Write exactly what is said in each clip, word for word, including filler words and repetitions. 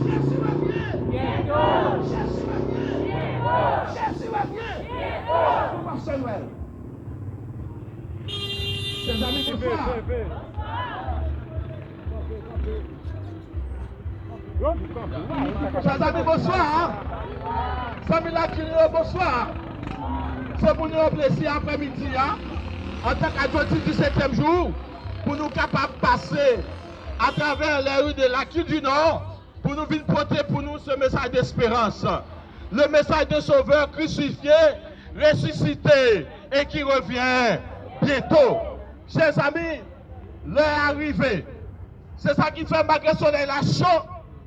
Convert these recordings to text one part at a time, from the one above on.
Jezi revyen! Bientôt! Jezi revyen! Bientôt! Jezi revyen! Bientôt! Pastè Nwèl. Chèzanmi, bonswa. Chèzanmi, bonswa. Zanmi lakil yo, bonswa. Se pou nou yon plezi aprèmidi a, antank Advantis disetyèm jou, pou nou kapab pase atravè les rues de Lakil di Nò, pou nou vin pote pou nou ce message d'espérance, le message d'un Sauveur crucifié, ressuscité et qui revient bientôt. Chèzanmi, lè a rive. Se sa ki fè, malgre solèy la cho,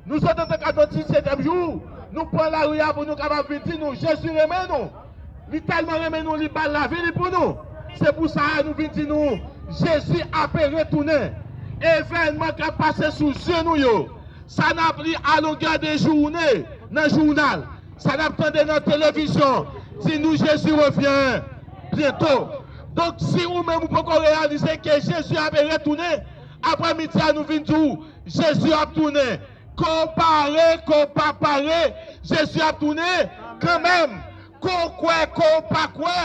nou sot antank Advantis disetyèm jou, nou pran lari a pou nou kapab vin di nou, Jezi renmen nou. Li tèlman renmen nou, li bay lavi li pou nou. Se pou sa nou vin di nou, Jezi ape retounen. Evènman k ap pase sou zye nou yo, sa n ap li a longè de jounen nan jounal, sa n ap tande nan televizyon, di nou Jezi revyen byento. Donk, si ou menm ou poko reyalize ke Jezi ape retounen, aprèmidi a nou vin di w, Jezi ap tounen. Ke w pare, ke w pa pare, Jezi ap tounen kanmenm. Ke w kwè, ke w pa kwè,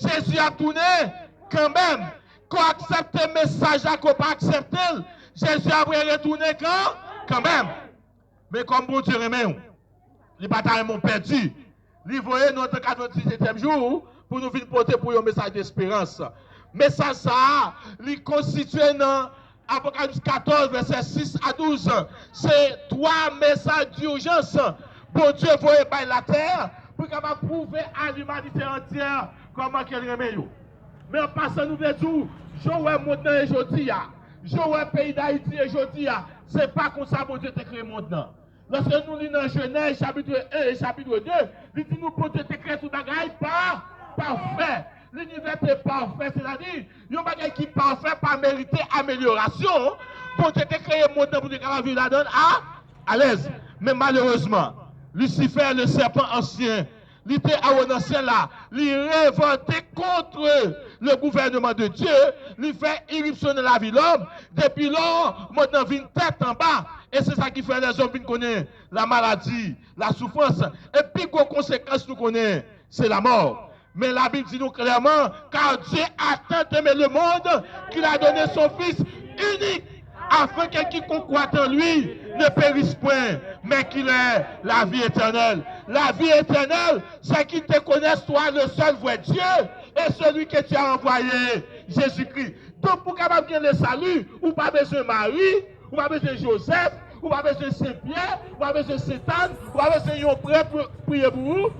Jezi ap tounen kanmenm. Ke w aksepte mesaj la, ke w pa aksepte l, Jezi ap retounen kan, kanmenm. Men kòm Bondye renmen w, li pa ta renmen w pèdi. Li voye nou antank Advantis disetyèm jou pou nou vin pote pou yon mesaj desperans. Mesaj sa a, li konstitye nan Apokalips katòz, vèsè sis a douz. Se twa mesaj dijans Bondye voye bay latè pou l kapab pwouve a limanite antyè kòman ke l renmen yo. Men an pasan, nou vle di w, jan w wè mond nan ye jodi a, jan w wè peyi Dayiti ye jodi a, se pa konsa Bondye te kreye mond nan. Lòske nou li nan Jenèz chapit en e chapit de, li di nou Bondye te kreye tout bagay pa, pafè. Linivè te pafè, sètadi yon bagay ki pafè pa merite amelyorasyon. Bondye te kreye mond nan pou nou kapab viv ladan l a, alèz. Men malerezman, Lisifè, le sèpan ansyen, li te anwo nan syèl la, li revòlte kont le gouvènman de Dye, li fè iripsyon nan lavi lòm. Depi lò, mond nan vin tèt anba. E se sa ki fè lèzòm vin konnen lamaladi, lasoufrans. E pi gwo konsekans nou konnen, se lamò. Men Labib di nou klèman, car Dieu a tant aimé le monde qu'il a donné son Fils unique, afin que quiconque croit en lui ne périsse point, mais qu'il ait la vie éternelle. La vie éternelle, c'est qu'il te connaisse, toi, le seul vrai Dieu, et celui que tu as envoyé, Jésus-Christ. Donk, pou kapab gen lesali, ou pa bezwen Mari, ou pa bezwen Jozèf, ou pa bezwen Sen Pyè, ou pa bezwen Sent Ann, ou pa bezwen yon prèt pou priye pou ou.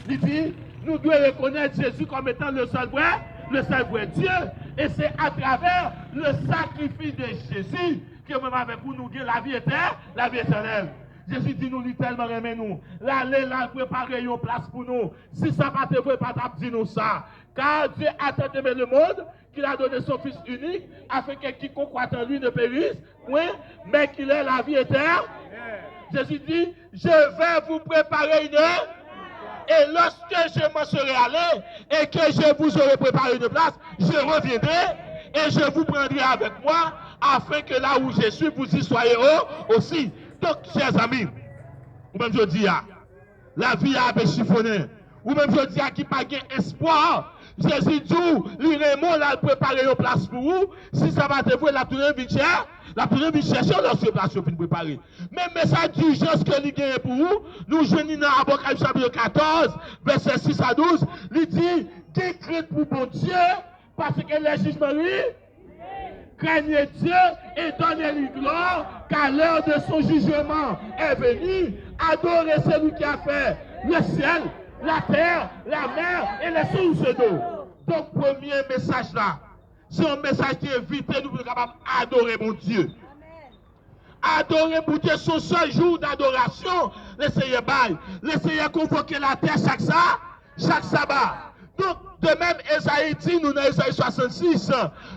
Li di, nou dwe rekonèt Jezi kòm etan le sèl vrè, le sèl vrè Dye. E se atravè le sakrifis de Jezi ke mwen avèk ou nou gen lavi etè, lavi etènèl. Jezi di nou li tèlman renmen nou, l ale, l al prepare yon plas pou nou. Si sa pa te vre, l pa t ap di nou sa. Car Dieu a tant aimé le monde qu'il a donné son Fils unique, afin que quiconque croit en lui ne périsse point, mais qu'il ait la vie éternelle. Jésus dit, je vais vous préparer une. Et lorsque je m'en serai allé, et que je vous aurai préparé une place, je reviendrai, et je vous prendrai avec moi, afin que là où je suis, vous y soyez aussi. Donk, chèzanmi, ou menm jodi a, lavi a ape chifonnen. Ou menm jodi a ki pa gen espwa, Jezi di w li renmen w, l al prepare yon plas pou ou. Si sa pa te vre, l ap tounen vin chè, l ap tounen vin chèche w lòske plas yo fin prepare. Men mesaj dijans ke li genyen pou ou, nou jwenn li nan Apokalips chapit katòz, vèsè sis a douz. Li di, gen krent pou Bondye, paske lè jijman li Craignez Dieu et donnez-lui gloire, car l'heure de son jugement est venue. Adorez celui qui a fait le ciel, la terre, la mer et les sources d'eau. Donk, premye mesaj la, se yon mesaj ki envite nou pou nou kapab adore Bondye. Adore Bondye, se yon sèl jou dadorasyon Lesenyè bay. Lesenyè konvoke latè chak sa, chak saba. Donk, de menm, Ezayi di nou nan Ezayi swasannsis,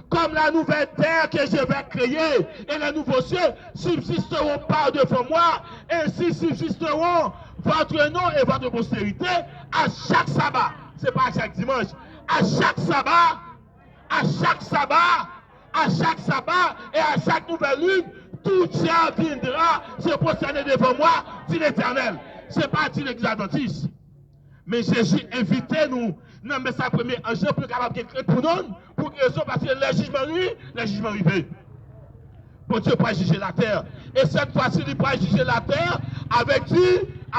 comme la nouvelle terre que je vais créer et les nouveaux cieux subsisteront par devant moi, ainsi subsisteront votre nom et votre postérité. A chak saba, se pa a chak dimanch, a chak saba, a chak saba, a chak saba e a chak nouvèl lin, Toute chair viendra se prosterner devant moi, di Letènèl. Se pa di legliz advantis. Men Jezi envite nou nan mesaj premye anj lan pou nou kapab gen krent pou nou. Pou ki rezon? Paske lè jijman ri, lè jijman rive. Bondye pral jije latè. E sèt fwa si li pral jije latè avèk di,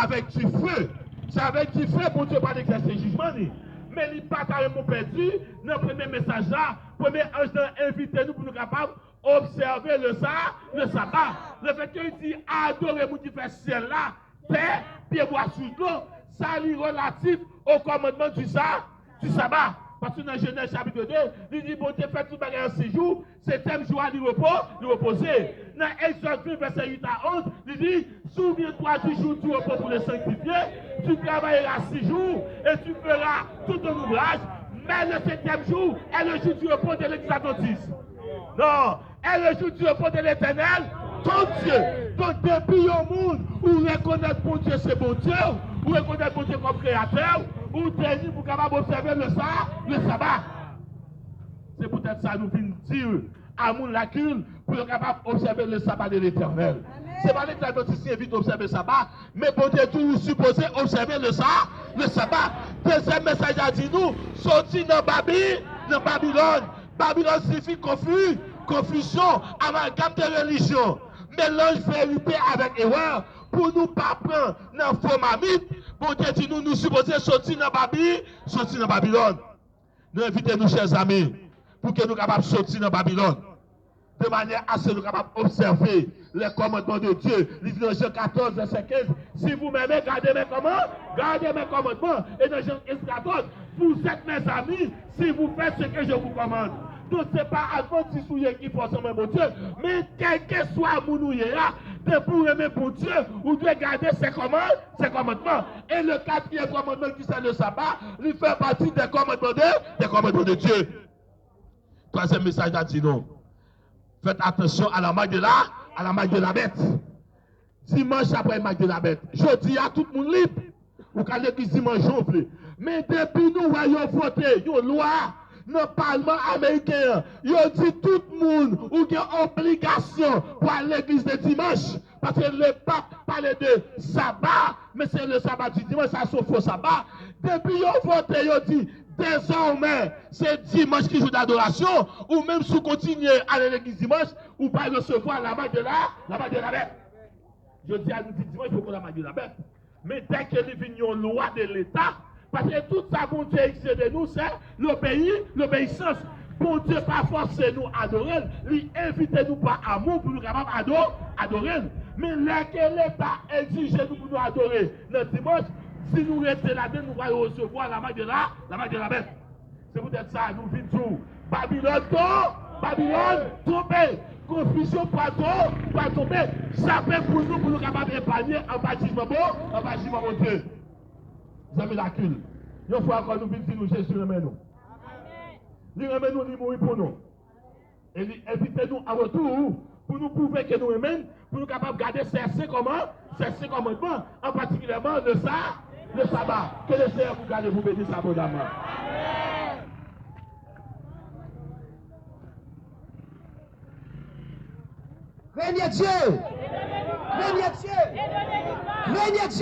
avèk di fe. Se avèk di fe Bondye pral egzèse jijman li. Men li pa ta renmen w pèdi nan premye mesaj la. Premye anj lan envite nou pou nou kapab obsève le sa, le saba. Lefètke li di adore moun ki fè syèl la, tè, pyebwa sou dlo, sa li relatif au commandement du sa, du sabbat. Paske nan Jenèz chapit de, li di Bondye fè tout bagay an sis jou, setyèm jou a li repo, li repoze. Nan Egzòd ven, vèsè uit a onz, li di, souviens-toi du jour du repos pour le sanctifier, tu travailleras six jours et tu feras tout ton ouvrage, mais le septième jour est le jour du repos de l'Église adventiste. Non, est le jour du repos de l'Éternel, ton Dieu. Donk, depi yon moun, ou rekonèt Bondye se Bondye, ou rekonèt Bondye kòm kreyatè, ou teni pou kapab obsève le sa, le saba. Se poutèt sa nou vin di a moun lakil pou yo kapab obsève le saba de Letènèl. Se pa Letènèl ki envite obsève saba, men Bondye di ou sipoze obsève le sa, le saba. Dezyèm mesaj la di nou, soti nan Babi, nan Babilòn. Babilòn siyifi konfli, konfizyon, amalgam de relijyon, melanj verite avèk erè. Pou nou pa pran nan fo mamit, Bondye di nou, nou sipoze soti nan Babi, soti nan Babilòn. Nou envite nou, chè zanmi, pou ke nou kapab soti nan Babilòn, de manyè a se nou kapab obsève les commandements de Dieu. Li di nan Jan katòz, vèsè kenz, si vous m'aimez, gardez mes commandements, gardez mes commandements. E nan Jan kenz katòz, vous êtes mes amis si vous faites ce que je vous commande. Donk, se pa advantis ou ye ki fòseman Bondye, men kèlkeswa moun ou ye a, depi ou renmen Bondye, ou dwe gade ses command-, ses commandements. Et le quatrième commandement, qui c'est le sabbat, li fè pati des commandements de, des commandements de Dieu. Twazyèm mesaj la di nou, faites attention à la marque de la, à la marque de la bête. Dimanch apre marque de la bête. Jodi a, tout moun lib. Ou ka legliz dimanch jan w vle. Men depi nou wè yo vote yon lwa nan palman ameriken an, yo di tout moun ou gen obligasyon pou al legliz de dimanch. Paske le pap pale de saba, men se le saba di dimanch, sa se yon fo saba. Depi yo vote, yo di dezòmè se dimanch ki jou dadorasyon, ou menm si w kontinye ale legliz dimanch, ou pral resevwa la marque de la, la marque de la bête. Jodi a, nou di dimanch poko la marque de la bête. Men dèke li vin yon lwa de Leta, paske tout sa Bondye egzije de nou, se lobeyi, lobeyisans. Bondye pa fòse nou adore l, li envite nou pa amou pou nou kapab ado-, adore l. Men lè ke Leta egzije nou pou nou adore nan dimanch, si nou rete ladan, nou pral resevwa la marque de la, la marque de la bête. Se poutèt sa nou vin di w, Babilòn to-, Babilòn tonbe. Konfizyon pral to-, pral tonbe. Chape pou nou, pou nou kapab epanye anba jijman Bon-, anba jijman Bondye. Zanmi lakil, yon fwa ankò nou vin di nou Jezi renmen nou. Li renmen nou, li mouri pou nou. E li envite nou an retou pou nou pwouve ke nou renmen l, pou nou kapab gade sèt kòman-, sèt kòmandman, an patikilyèman le sa-, le saba. Ke le Senyè pou gade, pou beni sa abondamman. Craignez Dieu. Craignez Dieu. Craignez Dieu.